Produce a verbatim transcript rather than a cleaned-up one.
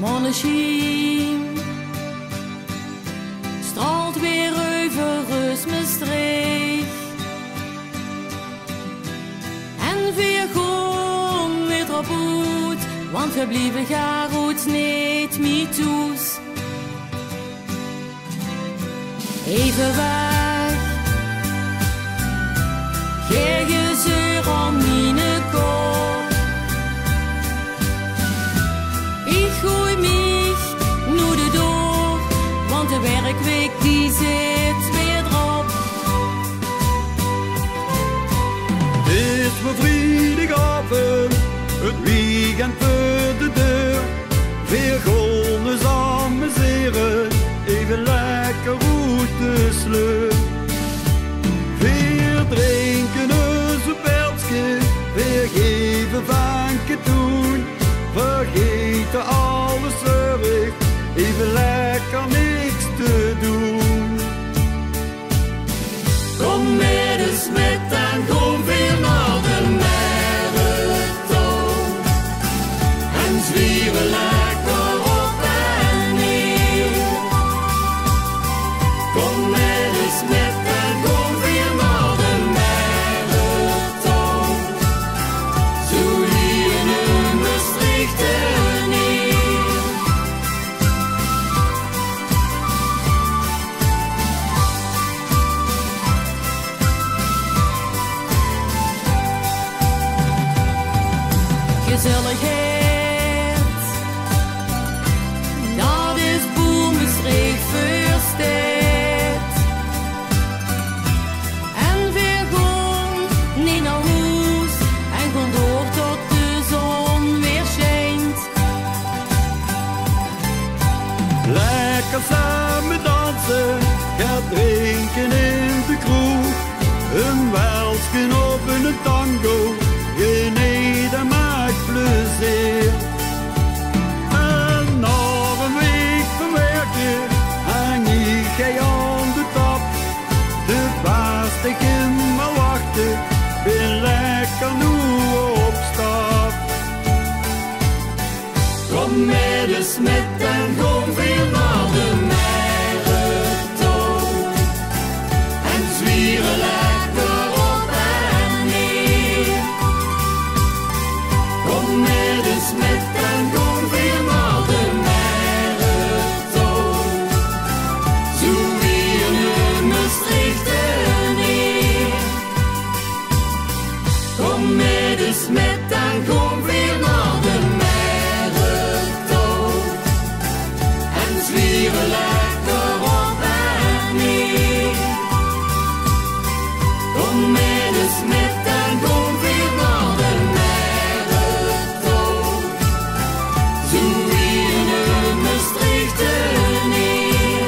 Zonnesjien straolt weer euver Mestreech. En veer goon weer d'rop oet, want veer blieve gaar oets neet mie thoes. Eve wach, gee gezeur aon miene kop. Iech goej miech noe de door, want de werkweek die zit weer d'rop. 't Is weer vriedigaovend, 't weekend veur de deur. Veer goon us amusere, eve lekker oet de sleur. Veer drinke us e pilske, veer geve vaan katoen. Vergete alle zörg, eve lekker niks te doen. Kom mèt us mèt, daan goon veer nao de Merretouw en zwiere lekker op en neer. Kom mèt us mèt, daan goon veer nao de Merretouw. Zoe hie in Mestreech neer. Gezelligheid, dat is boe Mestreech veur steit. En veer goon neet nao hoes en goon door tot de zon weer sjijnt. Lekker same danse, get drinke in de kroeg. E welske of 'ne tango, geneet en maak plezeer. En nao 'n week vaan werke, hang iech aon de tap. De baas dee kin mer wachte, bin lekker noe op stap. Kom mèt us mèt, daan goon veer nao de Merretouw en zwiere lekker op en neer. Kom mèt us mèt, daan goon veer nao de Merretouw. Zoe hie in Mestreech neer. Kom mèt us mèt, daan goon veer nao de Merretouw en zwiere lekker op en neer. Kom mèt us mèt, daan goon veer nao de Merretouw. Zoe hie in Mestreech neer.